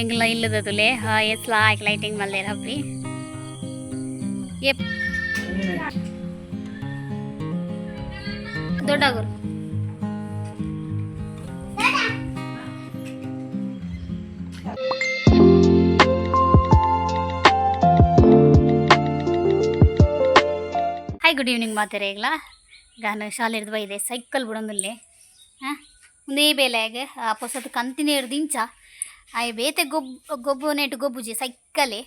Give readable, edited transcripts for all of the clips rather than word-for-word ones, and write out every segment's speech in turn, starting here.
ಎಂಗ್ಲ ಇಲ್ಲದ ತುಲೆ ಎಸ್ಲಾಯ್ಕ್ ಲೈಟಿಂಗ್ ಮಲ್ದೇರ್ ಹಬ್ಬಿ ಎಪ್ ದೊಡ್ಡಾಗುರು. ಹಾಯ್, ಗುಡ್ ಈವ್ನಿಂಗ್ ಮಾತೆರೆಗ್ಲ. ಗಾನ ಶಾಲೆರ್ದ್ ಬೈದೆ, ಸೈಕಲ್ ಬುಡೊಂದುಲ್ಲೆ. ಹಾಂ, ಉಂದೇ ಬೇಲೆಗ್ ಪೊಸತ್ ಕಂತಿನೇರ್ದ್ ದಿಂಚ ಆಯೆ ಬೇತೆ ಗೊಬ್ ಗೊಬ್ಬುನೇಟ್ ಗೊಬ್ಬುಜಿ, ಸೈಕಲೇ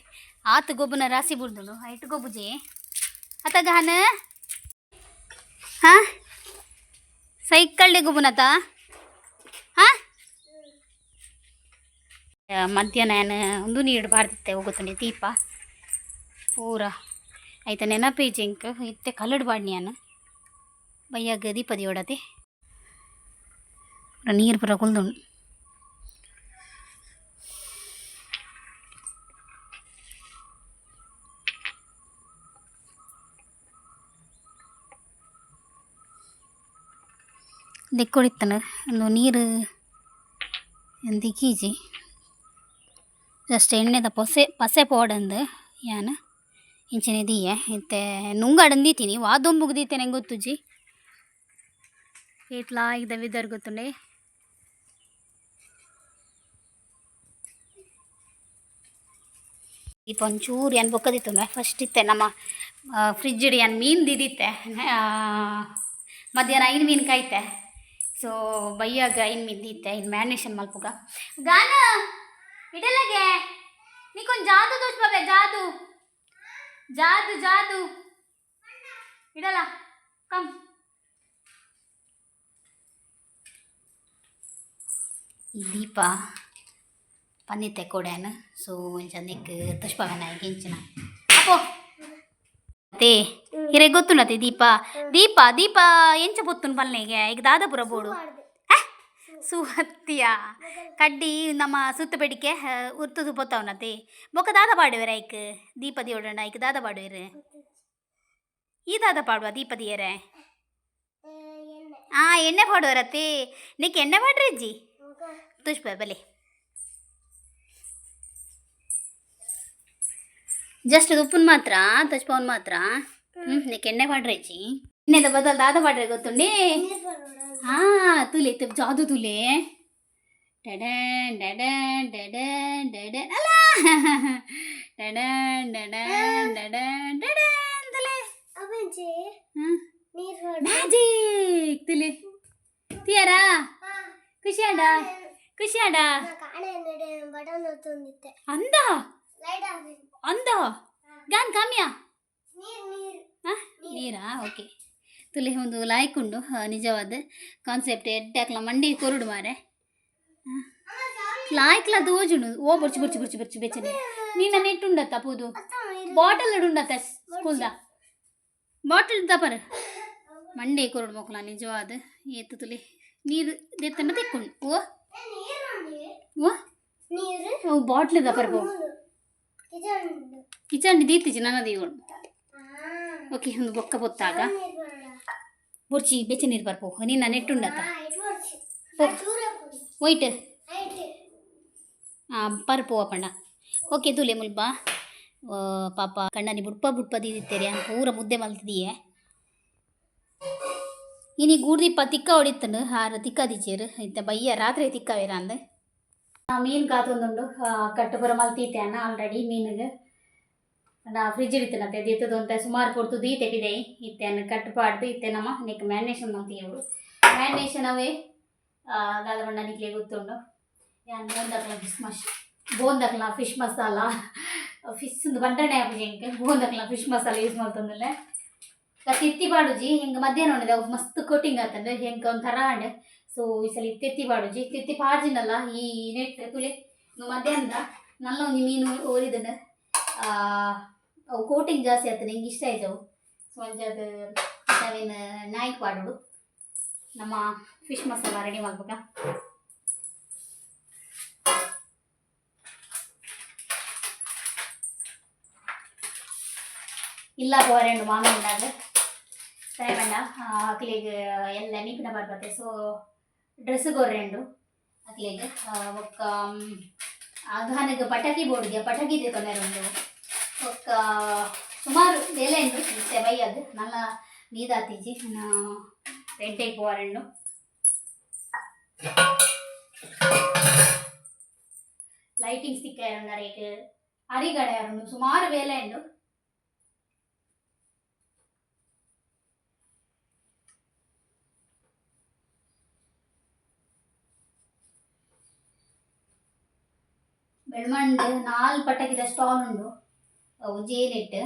ಆತ್ ಗೊಬ್ಬುನ ರಾಸಿ ಬುಡ್ದುಂಡು, ಐಟ್ ಗೊಬ್ಬುಜಿ ಅತ್ತ ಗಾನ. ಹಾಂ, ಸೈಕಲ್ ಗೊಬ್ಬುನತ. ಹಾಂ, ಮಧ್ಯಾಹ್ನ ಉಂದು ನೀರು ಬಾರ್ದಿತ್ತೆ ಹೋಗುತ್ತುಂಡೆ ದೀಪ ಪೂರ ಐತ ನೆನಪೇಜಿ ಎಂಕ್. ಇತ್ತೆ ಕಲ್ಲಡ್ ಬಾಡ್ನಿ ಯಾನ್ ಬಯ್ಯಾಗ ದೀಪ ದಿಯೋಡತೆ. ಪೂರ ನೀರು ಪೂರ ಕುಲ್ದುಂಡು. ದೆಕ್ಕೊಡಿತ್ತನ ಉಂದು ನೀರು ದಿಕ್ಕೀಜಿ. ಜಸ್ಟ್ ಎಣ್ಣೆದ ಪೊಸೆ ಪಸೆ ಪೋಡಂದು ಯಾನ್ ಇಂಚನೆ ದೀಯೆ. ಇತ್ತೆ ನುಂಗಡನ್ ದೀತೀನಿ, ವಾ ದೊಂಬುಗು ದೀತೇನೆ ಗೊತ್ತುಜಿ. ಏತ್ಲಾ ವೆದರ್ ಗೊತ್ತುಂಡೆ. ದೀಪ ಒಂಚೂರು ಯಾನ್ ಬೊಕ್ಕ ದೀತುಂಡೆ. ಫಸ್ಟ್ ಇತ್ತೆ ನಮ್ಮ ಫ್ರಿಜ್ ಯಾನ್ ಮೀನು ದೀದಿತ್ತೆ. ಮಧ್ಯಾಹ್ನ ಐನ್ ಮೀನು ಕಾಯ್ತೆ. ಸೊ ಬಯ್ಯಾಗ ಐನ್ ಮೀನು ದೀತೆ. ಇನ್ನು ಮ್ಯಾರಿನೇಷನ್ ಮಲ್ಪುಗ. ಗಾನ ಇಡಲಗೆ ನೀಕೊಂದು ಜಾದು ತೋಚ್ಬಾಬೆ, ಜಾದು ಜಾದು ಜಾದು ಇಡಲ ಕಮ್. ಈ ದೀಪ ಪನ್ನಿತ್ತೆ ಕೊಡ್ಯಾನ. ಸೊ ಒಂಚ ನೆಕ್ ತುಷ್ಪವನ ಇಂಚಿನ ಅಪ್ಪೋ ತೇ ಹಿರೆ ಗೊತ್ತುಂಡತೆ. ದೀಪ ದೀಪ ದೀಪ ಎಂಚ ಪೊತ್ತುನು ಪಲ್ನೆಗೆ ಈಗ ದಾದಾಪುರ ಬೋಡು ಸುಹತ್ಯ ಕಡ್ಡಿ ನಮ್ಮ ಸುತ್ತ ಬೇಡಿಕೆ ಉರ್ತುದು ಪೊತ್ತವನತೆ. ಬೊಕ್ಕ ದಾದ ಪಾಡುವೆರ್ ಐಕ್? ದೀಪ ದಿಯೋಡಂಡ ಐಕ್ ದಾದ ಪಾಡುವೆರ್? ಈ ದಾದ ಪಾಡುವ ದೀಪ ದಿಯರೆ? ಆ ಎಣ್ಣೆ ಪಾಡುವರತ್ತೆ. ನಿಕ್ ಎಣ್ಣೆ ಪಾಡ್ರೆ ಅಜ್ಜಿ ತುಷ್ಪ ಬಲೆ. ಜಸ್ಟ್ ಉಪ್ಪುನ್ ಮಾತ್ರ ತಚ್ಪವನ್ ಮಾತ್ರ. ಹ್ಞೂ, ನಿಕ್ ಎಣ್ಣೆ ಪಾಡ್ರೆ ಅಜ್ಜಿ. ಎಣ್ಣೆದ ಬದಲ್ ದಾದ ಪಾಡ್ರೆ ಗೊತ್ತುಂಡೆ? ಹಾ, ತುಲೆ ಜಾದು ತುಲೆ. ಡಡನ್ ಡಡನ್ ಡಡನ್ ಡಡನ್ ಅಲ್ಲ, ಡಡನ್ ಡಡನ್ ಡಡನ್ ಡಡನ್ ತುಲೆ. ಮ್ಯಾಜಿಕ್ ತುಲೆ. ತಿಯಾರಾ? ಖುಷಿ ಆಂಡ? ಖುಷಿ ಆಂಡ? ಅಂದ ಅಂದ ಗಾನ್ ಕಾಮ್ಯಾ ನೀರಾ? ಓಕೆ, ತುಲೆ ಒಂದು ಲಾಯ್ಕ್ ಉಂಡು. ನಿಜವಾದ ಕಾನ್ಸೆಪ್ಟ್ ಎಡ್ಡೆ. ಅಕ್ಲ ಮಂಡಿ ಕೊರುಡು ಮಾರೆ. ಲಾಯ್ಕ್ಲ ತೋಜುಂಡು. ಓ ಬೊರ್ಚಿ ಬೊರ್ಚಿ ಬೊರ್ಚಿ ಬೊರ್ಚಿ ಬೆಚ್ಚನೆ. ನಿನ್ನ ನೆಟ್ ಉಂಡತ್ತ ಪೂದು ಬಾಟಲ್ ಉಂಡತ್ತ? ಸ್ಕೂಲ್ದ ಬಾಟಲ್ ದಪರ್ ಮಂಡೆ ಕೊರಡು ಮೊಕ್ಲ. ನಿಜವಾದ ಏತು ತುಲೆ. ನೀರು ದೆತ್ತಂಡ ತೆಕ್ಕೊಂಡು. ಓ ಓ, ಅವು ಬಾಟ್ಲ್ ದಪರ್ ಪೋ. ಕಿಚನ್ ದೀತಿಜಿ ನನ್ನ ದೀವಳು. ಓಕೆ, ಒಂದು ಬೊಕ್ಕ ಪೊತ್ತಾಗ ಬೊರ್ಚಿ, ಬೆಚ್ಚ ನೀರು ಬರ್ಪೋ. ನಿನ್ನ ನೆಟ್ಟುಂಡತ್ತ ವೈಟ್ ಪರ್ಪು ಪಂಡ. ಓಕೆ, ತುಲೆ ಮುಲ್ಪ ಪಾಪ ಕಣ್ಣನಿ ಬುಡ್ಪ ಬುಡ್ಪ ದೀದಿತ್ತೇರಿ. ಪೂರ ಮುದ್ದೆ ಮಲ್ತಿದೀಯೆ. ಇನಿ ಗೂಡ್ದಿಪ್ಪ ತಿಕ್ಕ ಹೊಡಿತನು ಹಾರ ತಿಕ್ಕದಿಚೇರು. ಇತ್ತ ಬಯ್ಯ ರಾತ್ರಿ ತಿಕ್ಕವೇರ ಅಂದ್. ಮೀನು ಕಾತೊಂದುಂಡು. ಕಟ್ಟು ಪೂರ ಮಲ್ತೀತೆ ಅನ್ನ ಆಲ್ರೆಡಿ ಮೀನಿಗೆ. ಫ್ರಿಜ್ ಇಡ್ತೀನತ್ತೆ ದೀತದ ಅಂತ ಸುಮಾರು ಪೊರ್ತು ದೀತೆ ಪಿದೈ. ಇತ್ತೆ ಅನ್ನ ಕಟ್ಟು ಪಾಡ್ದು ಇತ್ತೆ ನಮ್ಮ ನೆಕ್ ಮ್ಯಾರಿನೇಷನ್ ಮಲ್ತೀಯವರು. ಮ್ಯಾರಿನೇಷನ್ ಅವೇ ದಾದ ಬಣ್ಣ ನಿಕ್ಲೆ ಗೊತ್ತುಂಡು. ಯಾನ್ ಬೋಂದಕ್ಲ ಫಿಶ್ ಮಶ್ ಬೋಂದಕ್ಲ ಫಿಶ್ ಮಸಾಲ. ಫಿಶ್ ಬಂಟಣೆ ಆಪುಜಿ ಎಂಕ್. ಬೋಂದಕ್ಲ ಫಿಶ್ ಮಸಾಲ ಯೂಸ್ ಮಲ್ತೊಂದುಲ್ಲೆ. ತಿತ್ತಿ ಪಾಡುಜಿ. ಹಿಂಗೆ ಮಧ್ಯಾಹ್ನ ಉಂಡಿದೆ, ಅವು ಮಸ್ತ್ ಕೋಟಿಂಗ್ ಆತಂಡು, ಹೆಂಗೆ ಒಂಥರ ಆಂಡ್. ಸೊ ಈ ಸಲ ತಿತ್ತಿ ಪಾಡುಜಿ. ತಿತ್ತಿ ಪಾಡ್ಜಿನಲ್ಲ ಈ ನೆಟ್ ತುಲೆ. ಮಧ್ಯಾಹ್ನದ ನಲ್ಲ ಒಂಜಿ ಮೀನು ಓರಿದಂಡು. ಅವು ಕೋಟಿಂಗ್ ಜಾಸ್ತಿ ಆಗ್ತದೆ, ನಿಂಗೆ ಇಷ್ಟ ಆಯ್ತು ಅವು. ಸೊ ಅಂಚಾದ ಅವೇನು ನಾಯ್ಕ್ ಪಾಡೋಡು. ನಮ್ಮ ಫಿಶ್ ಮಸಾಲ ರೆಡಿ ಮಾಡ್ಬೇಕಾ. ಇಲ್ಲ ಪೋರೆಂಡು ಮಾಮಿ ಉಂಡಾಗ ಟೈಮಂಡ ಅಕ್ಲೆಗ್ ಎಲ್ಲ ಮೀಪಿನ ಬರ್ಬತ್ತೆ. ಸೊ ಡ್ರೆಸ್ ಕೊರ್ರೆಂಡು ಅಕ್ಲೆಗ್. ಬೊಕ್ಕ ಅಗಹನಗ ಪಟಾಕಿ ಬೋರ್ಡ್ಗೆ ಪಟಾಕಿ ದೆತೊನೆರುಂಡು ಬೊಕ್ಕ ಸುಮಾರು ಬೇಲೆ ಉಂಡು ಇತ್ತೆ ಬಯ್ಯಗ್ ನಲ್ಲ ಮೀದಾತಿಜಿ ಪೇಂಟೆಗ್ ಪೋವರುಂಡು. ಲೈಟಿಂಗ್ಸ್ ತಿಕ್ಕರೆ ರೇಟ್ ಅರಿಗಡೆ ಉಂಡು ಸುಮಾರು ಬೇಲೆ ಉಂಡು. ಬೆಳ್ಮಂಡ್ ನಾಲ್ ಪಟಕಿದ ಸ್ಟಾಲ್ ಉಂಡು ಒಂಜಿ ಏನಿಟ್ಟು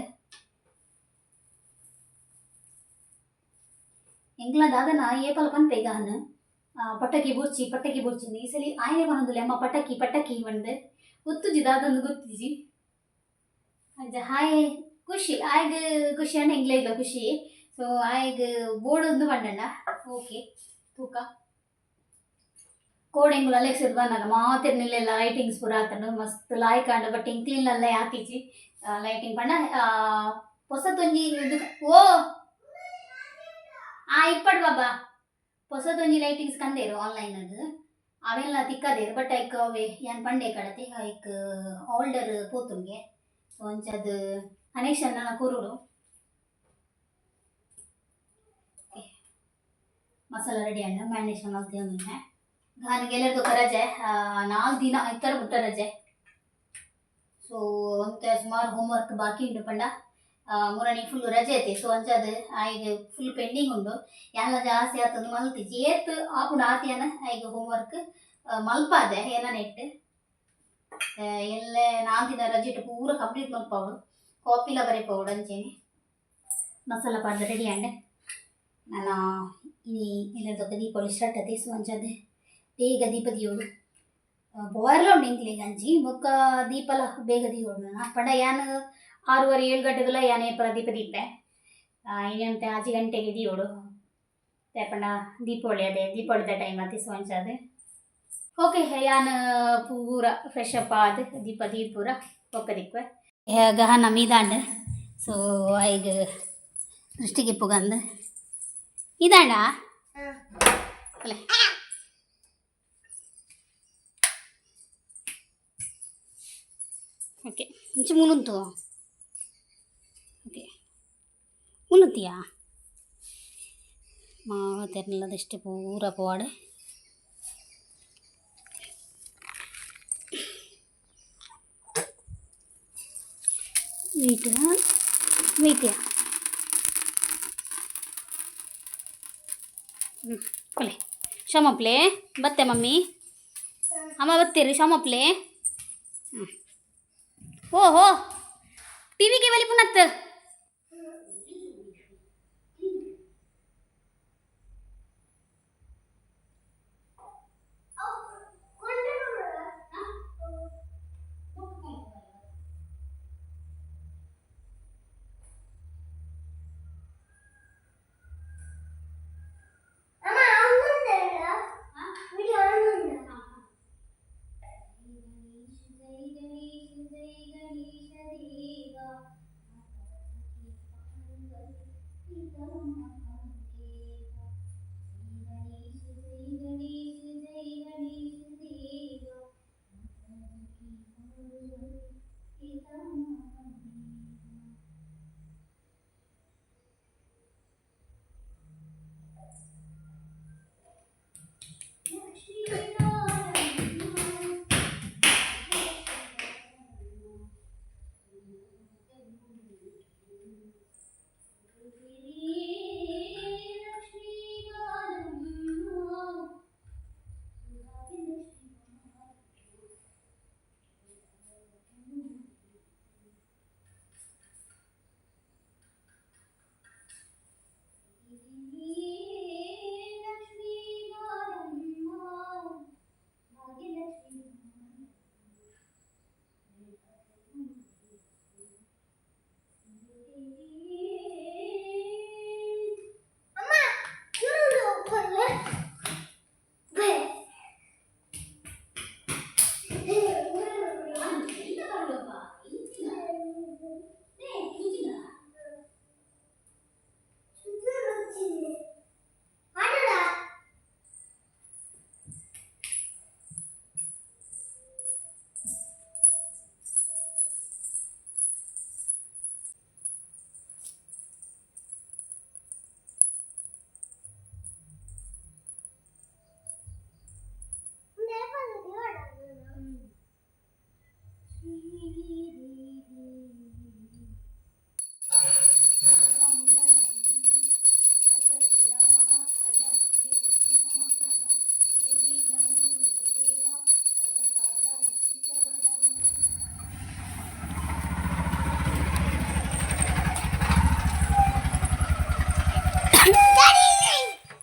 ಎಂಕ್ಲ ದಾದನ ಏಪಲ ಪನ್ಪೆ ಗಾನ್ ಪಟಾಕಿ ಬುರ್ಚಿ ಪಟಾಕಿ ಬುರ್ಚಿ ಈ ಸಲಿ ಆಯೆ ಪನೊಂದುಲ್ಲೆ ಅಮ್ಮ ಪಟಾಕಿ ಪಟಾಕಿ ಪಂದ್ ಗೊತ್ತುಜಿ ದಾದಂದು ಗೊತ್ತಿಜಿ. ಅಂಚ ಹಾಯ್ ಖುಷಿ ಆಯ್ಗ್ ಖುಷಿ ಅಂಡ ಎಂಕ್ಲೆಗ್ಲ ಖುಷಿ. ಸೊ ಆಯ್ಗ್ ಬೋಡೊಂದು ಪಂಡಂಡ ಓಕೆ ತೂಕ ಕೋಡೆ ಎಂಕುಲು ಅಲೆಕ್ಸದ್ ಬನ್ನಗ ಮಾತೆರ್ನೆಲ್ಲ ಲೈಟಿಂಗ್ಸ್ ಪೂರ ಆತುಂಡು ಮಸ್ತ್ ಲಾಯ್ಕ್ ಆಂಡ್ ಬಟ್ ಎಂಕ್ಲೆನಲ್ಲ ಆತಿಜಿ ಲೈಟಿಂಗ್ ಪಂಡ ಪೊಸತೊಂಜಿ ಓ ಆ ಇಪ್ಪಡ್ ಬಾಬಾ ಪೊಸತೊಂಜಿ ಲೈಟಿಂಗ್ಸ್ ಕಂದೇರು ಆನ್ಲೈನ್ ಅದು ಅವೆಲ್ಲ ತಿಕ್ಕದೇರು ಬಟ್ ಐಕ್ ಅವೆ ಯಾನ್ ಪಂಡೆ ಕಡತೆ ಐಕ್ ಆಲ್ಡರ್ ಪೋತುಂಗೆ. ಸೊ ಅಂಚದ ಕನೆಕ್ಷನ್ ನನ ಕೊರೊಡು. ಮಸಾಲ ರೆಡಿ ಆಂಡ್ ಮ್ಯಾರಿನೇಷನ್ ಮಲ್ತೊಂದುಲ್ಲೆ. ಗಾನಿಗ್ ಎಲ್ಲೆರ್ದೊಕ ರಜೆ 4 ದಿನ ಐತಾರ ಮುಟ್ಟ ರಜೆ. ಸೊ ಒಂತೆ ಸುಮಾರು ಹೋಮ್ವರ್ಕ್ ಬಾಕಿ ಉಂಡು ಪಂಡ ಮುರಣಿ ಫುಲ್ ರಜೆ ಐತೆ. ಸೊ ಅಂಚಾದ್ ಆಯ್ಗ್ ಫುಲ್ ಪೆಂಡಿಂಗ್ ಉಂಡು ಯಾನ್ಲ ಜಾಸ್ತಿ ಆತಂದು ಮಲ್ತಿಜಿ ಏತ್ ಆಪುಂಡು ಆತಿಯನ ಆಯ್ಗ್ ಹೋಮ್ವರ್ಕ್ ಮಲ್ಪಾದೆ ಏನ ನೆಟ್ ಎಲ್ಲೆ 4 ದಿನ ರಜೆಟ್ ಪೂರ ಕಂಪ್ಲೀಟ್ ಮಲ್ಪಾವೊಡು ಕಾಪಿಲ ಬರೆಪಾವೊಡು ಅಂಚೆನೆ ಮಸಾಲ ಪಾಡ್ದ್ ರೆಡಿ ಆಂಡ್. ನನ ಇನಿ ಎಲ್ಲೆರ್ದೊಕ ದೀಪಾವಳಿ ಸ್ಟಾರ್ಟ್ ಆತೆ. ಸೊ ಅಂಚಾದ್ ಬೇಗ ದೀಪ ದೀವೊಡು ಪೋವೆರ್ಲ ಉಂಡು ಎಂಕ್ಲೆಗ್ ಅಂಚಿ ಬೊಕ್ಕ ದೀಪಲ ಬೇಗ ದೀವೊಡು ನನ ಪಂಡ ಯಾನ್ 6:30 7 ಗಂಟೆಗುಲ ಯಾನ್ ಏಪಲ ದೀಪ ದೀಪೆ ಇನಿ ಒಂತೆ 6 ಗಂಟೆಗೆ ದೀವೊಡು ದಾಯೆ ಪಂಡ ದೀಪಾವಳಿ ಅದೇ ದೀಪಾವಳಿದ ಟೈಮ್ ಆತೆ. ಸೊ ಅಂಚಾದ್ ಓಕೆ ಯಾನ್ ಪೂರ ಫ್ರೆಶ್ ಅಪ್ ಆದ್ ದೀಪ ದೀದ್ ಪೂರ ಬೊಕ್ಕ ದಿಕ್ವೆ. ಗಹನ ಮೀದಾಂಡ್. ಸೊ ಐಗ್ ದೃಷ್ಟಿಗೆ ಪುಗಂದ್ ಇದಾಂಡ ಅಲೆ ಓಕೆ ಇಂಚಿ ಮುಲುಂತು ಓಕೆ ಮುಲುಂತಿಯಾ ಮಾತೆರ್ನೆಲ ದೃಷ್ಟಿ ಪೂರ ಪೋವಡ್. ವೈಟ್ ವೈಟಿಯಾ ಕೊಲೆ ಶಮಪ್ಲೆ ಬತ್ತೆ ಮಮ್ಮಿ ಅಮ್ಮ ಬತ್ತೀರಿ ಶಮಪ್ಲೆ. ಓ ಹೋ ಟಿವಿಗೆ ಬಲಿ ಪುನತ್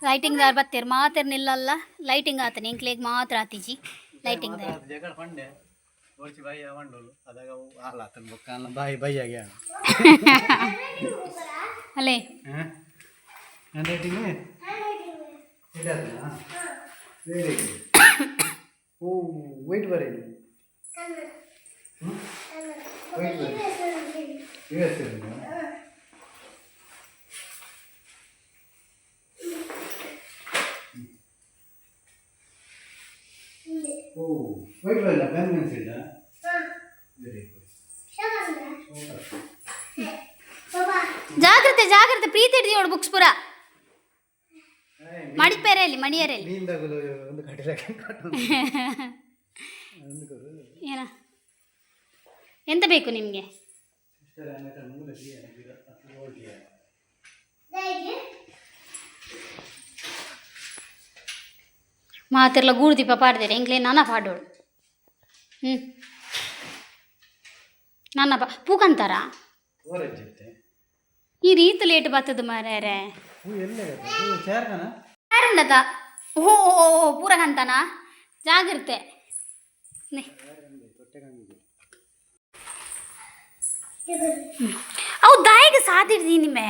ಲೈಟಿಂಗ್ ದಾರ್ ಬತ್ತೆರ್ ಮಾತೆರ್ ನಿಲ್ಲಲ್ಲ ಲೈಟಿಂಗ್ ಆತನೆ ಎಂಕ್ಲೆಗ್ ಮಾತ್ರ ಆತಿಜಿ ಲೈಟಿಂಗ್ ದಾರ್. ಜಗಳ ಪಂಡೆ ಒರ್ಚಿ ಬಾಯಿ ಅವಂಡೋಲು ಅದಾಗ ಆಲ ಆತನ ಬೊಕ್ಕ ಅಲ್ಲ ಬಾಯಿ ಬೈಯಾಗೆ. ಅಲ್ಲೇ. Handwriting very good. Oh, white ಬರೀ, ವೈಟ್ ಬರೀ. U S. ಓ, ವೈಟ್ ಬರಲ್ಲ. Pen pencil. Very good. ಜಾಗ್ರತೆ ಜಾಗ್ರತೆ, ಪ್ರೀತಿ ಹಿಡ್ದು ಬುಕ್ಸ್ ಪೂರ ಮಡಿಪೇರೆಯಲ್ಲಿ ಮಣಿಯರಲ್ಲಿ. ಮೀನ್ದಾಗಲು ಒಂದು ಕಟ್ಟಿದ ಕಟ್ಟು ಒಂದು. ಏನ, ಎಂತ ಬೇಕು ನಿಮಗೆ? ಸಿಸ್ಟರ್ ಮೂಲ. ಮಾತೆರ್ಲ ಗೂಡು ದೀಪ ಪಾಡ್ದೇರೆ, ಎಂಕ್ಲೆ ನಾನ ಪಾಡೋಡು. ಹ್ಞೂ, ನಾನ ಪಾ ಪೂಕಂತಾರ. ಓರಜ್ಜಿತ್ತೆ. ಈ ರೀತಿ ಲೇಟ್ ಬರ್ತದ ಮಾರ್ಯಾರೆ. ಹೂ ಎಲ್ಲ ಹೂ ಸೇರ್ಕನ. ಯಾರುಂಡತ? ಓ ಓ ಓ, ಪೂರ ಕಂತಾನ, ಜಾಗ್ರತೆ ನೆ. ಅವು ದಾಯಿಗೆ ಸಾದಿಡ್ದೀನಿ ಮೇ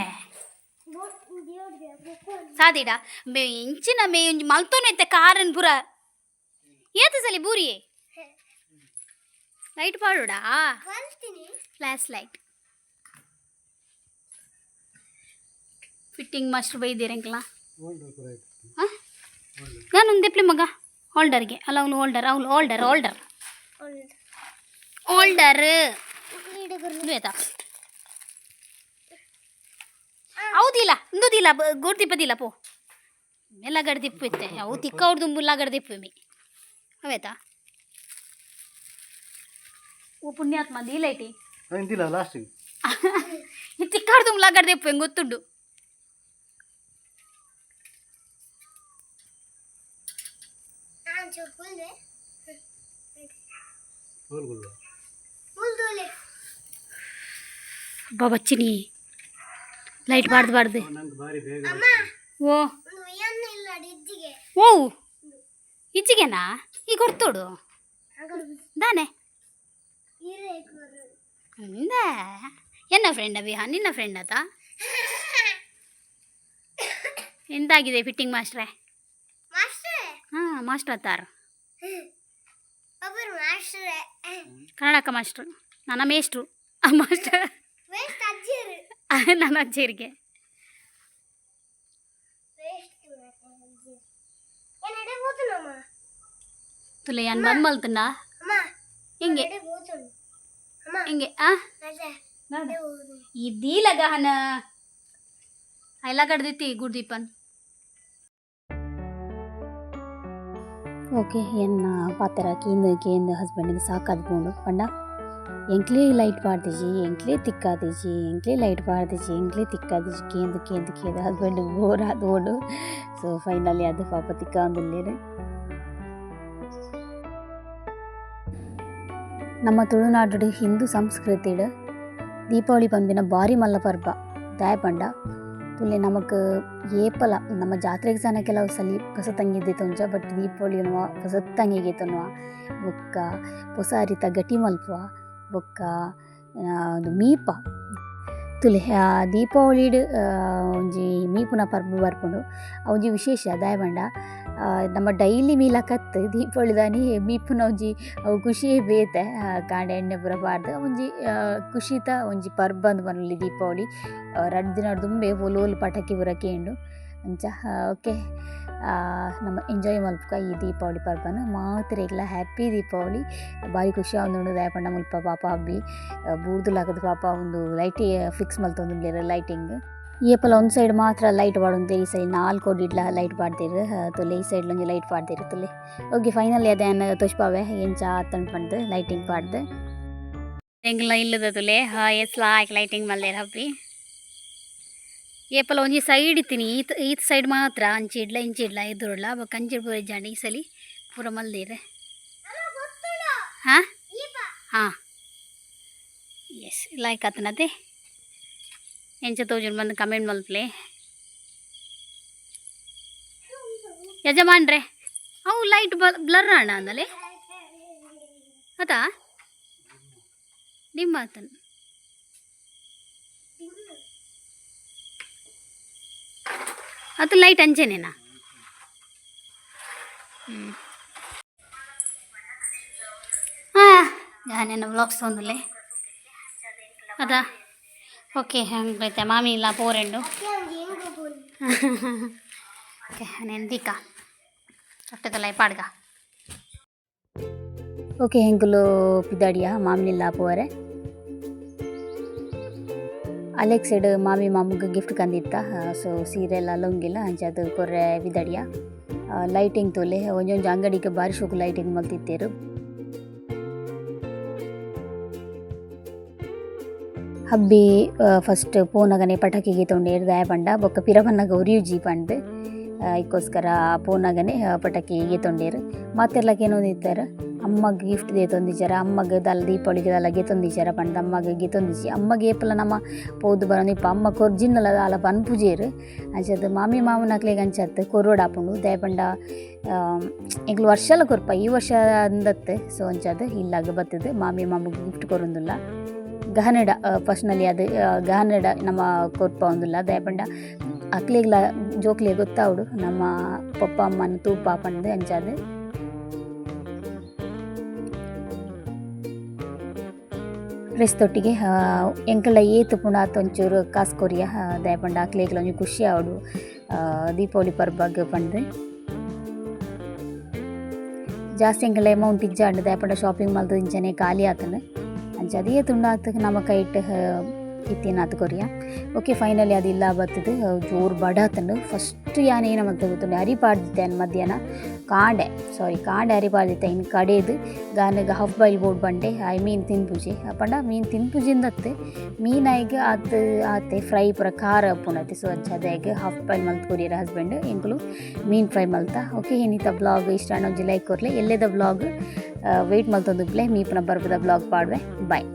ಸಾದಿಡ ಮೇ ಇಂಚಿನ ಮೇ ಒಂಜಿ ಮಲ್ತೋನೆ ಇತ್ತೆ ಕಾರನ್ ಪೂರ ಏತ ಸಲಿ ಬೂರಿ ಲೈಟ್ ಪಾಡುಡಾ? ಫ್ಲ್ಯಾಶ್ ಲೈಟ್ ಫಿಟ್ಟಿಂಗ್ ಮಾಸ್ಟರ್ ಬೈದಿರಂಕಲ. ಹಾಂ, ನಾನು ಒಂದು ಮಗ ಹೋಲ್ಡರ್ಗೆ ಅಲ್ಲ, ಅವನು ಹೋಲ್ಡರ್, ಅವನು ಹೋಲ್ಡರ್ ಹೋಲ್ಡರ್ ಹೋಲ್ಡರ್ ಆಯ್ತಾ? ಹೌದಿಲ್ಲ, ಇಂದುದಿಲ್ಲ ಗೋಡ್ದಿಪ್ಪದಿಲ್ಲ ಪೋ ಎಲ್ಲ ಗಡ್ದಿಪ್ಪು ಇತ್ತೆ ಅವು ತಿಕ್ಕ ಹೊಡ್ದು ಗಡ್ದಿಪ್ಪು ಮಿ ಅವೇತಾ. ಓ ಪುಣ್ಯಾತ್ಮ, ದೀಲೈಟಿ. ಇಂತಿಲ್ಲ ಲಾಸ್ಟಿಗೆ. ತಿಕ್ಕ ಹೊಡ್ದು ಗಡ್ದಿಪ್ಪು ಹೆಂಗೆ ಗೊತ್ತುಂಡು. ಹೋಲ್ಗುಲ್ವ. ಅಬ್ಬಾ, ಬಚ್ಚಿನಿ ಲೈಟ್ ಬಾರ್ದು ಬಾರ್ದು. ನಂಗೆ ಭಾರಿ ಬೇಗ. ಓ ಓ, ಇಜ್ಜಿಗೆನಾ ಈಗ ಹೊರ್ತೋಡು ದಾನೆ ಇಂದ. ಎನ್ನ ಫ್ರೆಂಡ್ ಅಭಿಹಾ, ನಿನ್ನ ಫ್ರೆಂಡ್ ಆತ. ಎಂತಾಗಿದೆ ಫಿಟ್ಟಿಂಗ್ ಮಾಸ್ಟ್ರೆ? ಹಾಂ, ಮಾಸ್ಟರ್ ಅತ್ತಾರ. ಕನ್ನಡಕ ಮಾಸ್ಟ್ರು, ನನ್ನ ಮೇಷ್ಟ್ರು ಮಾಸ್ಟರ್, ನನ್ನ ಅಜ್ಜಿಯರಿಗೆ. ತುಲೆ ಯಾನ್ ಬಂದ್ ಮಲ್ತಂಡ ಹಿಂಗೆ ಹಿಂಗೆ ಆ ಇದ್ದೀಲ ಗಹನ ಎಲ್ಲ ಕಡ್ದಿತ್ತಿ ಗುಡ್ದೀಪನ್. ಓಕೆ, ಎನ್ನ ಪಾತೆರ ಕೇಂದು ಕೇಂದು ಹಸ್ಬೆಂಡಿಗೆ ಸಾಕಾದ್ ಪೋಂಡು. ಪಂಡ ಎಂಕ್ಲೇ ಲೈಟ್ ಪಾಡ್ದಿಜಿ, ಎಂಕ್ಲೇ ತಿಕ್ಕಾದಿಜಿ, ಎಂಕ್ಲೇ ಲೈಟ್ ಪಾಡ್ದಿಜಿ, ಎಂಕ್ಲೇ ತಿಕ್ಕಾದಿಜಿ, ಕೇಂದು ಕೇಂದು ಕೇಂದು ಹಸ್ಬೆಂಡ್ ಬೋರ್ ಆದ್ ಪೋಂಡು. ಸೊ ಫೈನಲಿ ಅದು ಪಾಪ ತಿಕ್ಕಾಂದುಲ್ಲೇರು. ನಮ್ಮ ತುಳುನಾಡು ಹಿಂದೂ ಸಂಸ್ಕೃತಿಡ್ ದೀಪಾವಳಿ ಪನ್ಪಿನ ಬಾರಿ ಮಲ್ಲ ಪರ್ಬ. ದಾಯೆ ಪಂಡ ತುಲೆ ನಮಕ್ ಏಪಲ ನಮ್ಮ ಜಾತ್ರೆಗೆ ಸನ ಕೆಲವು ಸಲಿ ಪೊಸತಂಗಿ ದೆತೊಂಜ, ಬಟ್ ದೀಪಾವಳಿ ಪೊಸತಂಗಿ ಗೆತೊನುವ. ಬೊಕ್ಕ ಪೊಸ ಅರಿತ ಗಟ್ಟಿ ಮಲ್ಪುವ. ಬೊಕ್ಕ ಒಂದು ಮೀಪ ತುಲೆ ದೀಪಾವಳಿಡ್ ಒಂಜಿ ಮೀಪುನ ಪರ್ಬ ಬರ್ಪುಂಡು. ಒಂಜಿ ವಿಶೇಷ ದಾಯೆ ಪಂಡ ನಮ್ಮ ಡೈಲಿ ಮೀಲಕತ್ತ್, ದೀಪಾವಳಿದಾನಿ ಮೀಪುನ ಒಂಜಿ ಅವು ಖುಷಿಯೇ ಬೇತೆ. ಕಾಂಡೆ ಎಣ್ಣೆ ಪೂರ ಪಾಡ್ದ್ ಒಂಜಿ ಖುಷಿತ ಒಂಜಿ ಪರ್ಬ ಅಂದ್ ಪನೊಲಿ ದೀಪಾವಳಿ. ರಡ್ಡ್ ದಿನ ದುಂಬೆ ಓಲು ಪಟಾಕಿ ಪೂರ ಕೇಂಡು ಅಂಚ. ಓಕೆ, ನಮ್ಮ ಎಂಜಾಯ್ ಮಲ್ಪುಗ ಈ ದೀಪಾವಳಿ ಪರ್ಬನ್. ಮಾತೆರೆಗ್ಲ ಹ್ಯಾಪಿ ದೀಪಾವಳಿ. ಬಾರಿ ಖುಷಿ ಆವೊಂದುಂಡು. ದಾಯೆ ಪಂಡ ಮುಲ್ಪ ಪಾಪ ಅಬ್ಬಿ ಬೂರ್ದು ಪಾಪ ಉಂದು ಲೈಟ್ ಫಿಕ್ಸ್ ಮಲ್ತೊಂದುಲ್ಲೆರ್ ಲೈಟಿಂಗ್. ಏಪಲ ಒಂಜಿ ಸೈಡ್ ಮಾತ್ರ ಲೈಟ್ ಪಾಡೊಂದು, ಈ ಸೈಡ್ ನಾಲ್ಕು ಕೋಡಿಡ್ಲ ಲೈಟ್ ಪಾಡ್ದೆರ್. ತುಲೆ, ಈ ಸೈಡ್ ಒಂಜಿ ಲೈಟ್ ಪಾಡ್ದೆರ್ ತುಲೆ. ಓಕೆ, ಫೈನಲಿ ಅದೇ ತೋಜ್ಪಾವೆ ಎಂಚ ಆತಂಡ್ ಪಂದ್ ಲೈಟಿಂಗ್ ಪಾಡ್ದ್. ಎಂಕ್ಲ ಇಲ್ಲದ ತುಲೆ ಎಸ್ ಲಾಯ್ಕ್ ಲೈಟಿಂಗ್ ಮಲ್ದೆರ್ ಹಬ್ಬಿ. ಏಪಲ ಒಂಜಿ ಸೈಡ್ ಇತ್ತಿನಿ, ಈತ್ ಈತ್ ಸೈಡ್ ಮಾತ್ರ, ಅಂಚಿ ಇಡ್ಲ ಇಂಚಿ ಇಡ್ಲ ಎದುರುಡ್ಲ ಬೊಕ್ಕ ಅಂಚಿ ಪೂರ ಇಜ್ಜಾಂಡ್. ಈ ಸಲಿ ಪೂರ ಮಲ್ದೆರ್. ಹಾಂ ಹಾಂ, ಎಸ್, ಲೈಕ್ ಆತನತೆ. ಎಂಚ ತೋಜುಂಡು ಬಂದು ಕಮೆಂಟ್ ಮಲ್ಪಲೆ. ಯಜಮಾನ್ರೆ, ಅವು ಲೈಟ್ ಬ್ಲರ್ ಅಣ್ಣ ಅಂದಲೆ ಅದಾ ನಿಮ್ಮ ಆತನ. ಅದು ಲೈಟ್ ಅಂಚೆನೇನಾ? ಹಾಂ, ನಾನೇನು ವ್ಲಾಗ್ಸ್ ಒಂದಲೇ ಅದಾ. ಓಕೆ, ಹಂಗೈತೆ ಮಾಮಿ ಇಲ್ಲ ಪೋರೆಂಡು. ಓಕೆ, నేను ದಿಕ್ಕ ತೊಟ್ಟದಲ್ಲ ಪಾಡ್ಗ. ಓಕೆ, ಹೆಂಗುಲು ಪಿದಾಡಿಯ ಮಾಮಿನಿಲ್ಲ ಪೋರೆ. ಅಲೆಕ್ಸೆಡ್ ಮಾಮಿ ಮಾಮುಗ್ ಗಿಫ್ಟ್ ಕಂದಿತ್ತ. ಸೊ ಸೀರೆ ಎಲ್ಲ ಲೊಂಗಿಲ್ಲ ಅಂಚಾದ್ ಕೊರ್ರೆ ಪಿದಾಡಿಯ. ಲೈಟಿಂಗ್ ತೋಲೆ, ಒಂಜೊಂಜಿ ಅಂಗಡಿಗೆ ಬಾರಿ ಶೋಕು ಲೈಟಿಂಗ್ ಮಲ್ತಿತ್ತೇರು. ಹಬ್ಬಿ ಫಸ್ಟ್ ಪೋನಗನೆ ಪಟಾಕಿ ಗೀತೊಂಡೇರ್, ದಾಯೆ ಪಂಡ ಬೊಕ್ಕ ಪಿರ ಬನ್ನಗ ಒರಿಯುಜಿ ಪಂದ್. ಐಕೋಸ್ಕರ ಪೋನಗನೆ ಪಟಾಕಿ ಗೀತೊಂಡೇರು. ಮಾತೆರ್ಲ ಕೇನೊಂದಿತ್ತೆರ್, ಅಮ್ಮಗ್ ಗಿಫ್ಟ್ ದೇತೊಂದಿಜ್ಜರ, ಅಮ್ಮಗ್ ದಾಲ ದೀಪಾವಳಿಗ್ ದಾಲ ಗೆತೊಂದಿಜ್ಜರ ಪಂದ್. ಅಮ್ಮಗ್ ಗೆತೊಂದಿಜ್ಜಿ. ಅಮ್ಮಗ್ ಏಪಲ ನಮ ಪೋದು ಬರೊಂದಿಪ್ಪ, ಅಮ್ಮ ಕೊರ್ಜಿಂಡಲ ದಾಲ ಪನ್ಪುಜೆರ್. ಅಂಚಾದ್ ಮಾಮಿ ಮಾಮನಕ್ಲೆಗ್ ಅಂಚತ್ ಕೊರೊಡಾಪುಂಡು. ದಾಯೆ ಪಂಡ ಎಂಕ್ಲು ವರ್ಷಲ ಕೊರ್ಪ, ಈ ವರ್ಷ ಅಂದತ್. ಸೊ ಅಂಚಾದ್ ಇಲ್ಲಾಗ್ ಬತ್ತುದು ಮಾಮಿ ಮಾಮಗ್ ಗಿಫ್ಟ್ ಕೊರೊಂದುಲ್ಲ. ಗಹನಡ ಪರ್ಸ್ನಲಿ ಅದು ಗಹನಡ ನಮ್ಮ ಕೊರ್ಪ ಒಂದುಲ್ಲ. ದಾಯೆ ಪಂಡ ಅಕ್ಲೆಗ್ಲ ಜೋಕ್ಲೆಗ್ ಗೊತ್ತಾವಡು ನಮ್ಮ ಪಪ್ಪ ಅಮ್ಮನ ತೂಪ ಪಂದ್. ಅಂಚಾದ್ ಡ್ರೆಸ್ ತೊಟ್ಟಿಗೆ ಎಂಕಲ್ಡ ಏತ್ ಪುಂಡ ಆತ್ ಒಂಚೂರು ಕಾಸ್ ಕೊರಿಯ. ದಾಯೆ ಪಂಡ ಅಕ್ಲೆಗ್ಲ ಒಂಜಿ ಖುಷಿ ಆವಡು ದೀಪಾವಳಿ ಪರ್ಬಗ್ ಪಂದ್. ಜಾಸ್ತಿ ಎಂಕಲ್ಡ ಅಮೌಂಟ್ ಇಜ್ಜಾಂಡ್. ದಾಯೆ ಪಂಡ ಶಾಪಿಂಗ್ ಮಲ್ತ್ ಇಂಚನೆ ಖಾಲಿ ಆತುಂಡು. ಅಂಚಾದ್ ಏತ್ ಉಂಡು ಆತ್ ನಮ ಕೈಟ್ ಇತ್ತಿನಾತ್ ಕೊರಿಯ. ಓಕೆ, ಫೈನಲಿ ಅದು ಇಲ್ಲ ಬತ್ತುದು. ಜೋರು ಬಡ ಆತುಂಡು. ಫಸ್ಟ್ ಯಾನ್ ಏನ ಮಲ್ತೆ ಗೊತ್ತುಂಡು? ಅರಿ ಪಾಡ್ದಿತ್ತೆ ಮಧ್ಯಾಹ್ನ, ಕಾಂಡೆ, ಸಾರಿ, ಕಾಂಡೆ ಅರಿ ಪಾಡ್ದಿತ್ತೆ. ಇನ್ ಕಡೆದು ಗಾನಗ ಹಾಫ್ ಬಾಯ್ಲ್ ಬೋಡ್ ಬಂಡೆ. ಆಯ್ ಮೀನು ತಿನ್ಪುಜಿ ಪಂಡ ಮೀನು ತಿನ್ಪುಜಿಂದತ್ತು ಮೀನು ಆಯ್ಗ್ ಆತ್ ಆತೆ ಫ್ರೈ ಪೂರ ಖಾರ ಉಪ್ಪುಂಡತೆ. ಸೊ ಅಂಚಾದ್ ಆಯ್ಗ್ ಹಾಫ್ ಬಾಯ್ಲ್ ಮಲ್ತ್ ಕೊರಿಯೆರ್ ಹಸ್ಬೆಂಡ್. ಎಂಕುಲು ಮೀನು ಫ್ರೈ ಮಲ್ತ. ಓಕೆ, ಇನಿತ ಬ್ಲಾಗ್ ಇಷ್ಟ ಆಂಡ ಒಂಜಿ ಲೈಕ್ ಕೊರ್ಲೆ. ಎಲ್ಲೆದ ಬ್ಲಾಗ್ ವೆಯ್ಟ್ ಮಲ್ತೊಂದುಪ್ಪುಲೆ. ಮೀಪುನ ಬರ್ಪದ ಬ್ಲಾಗ್ ಪಾಡ್ವೆ. ಬಾಯ್.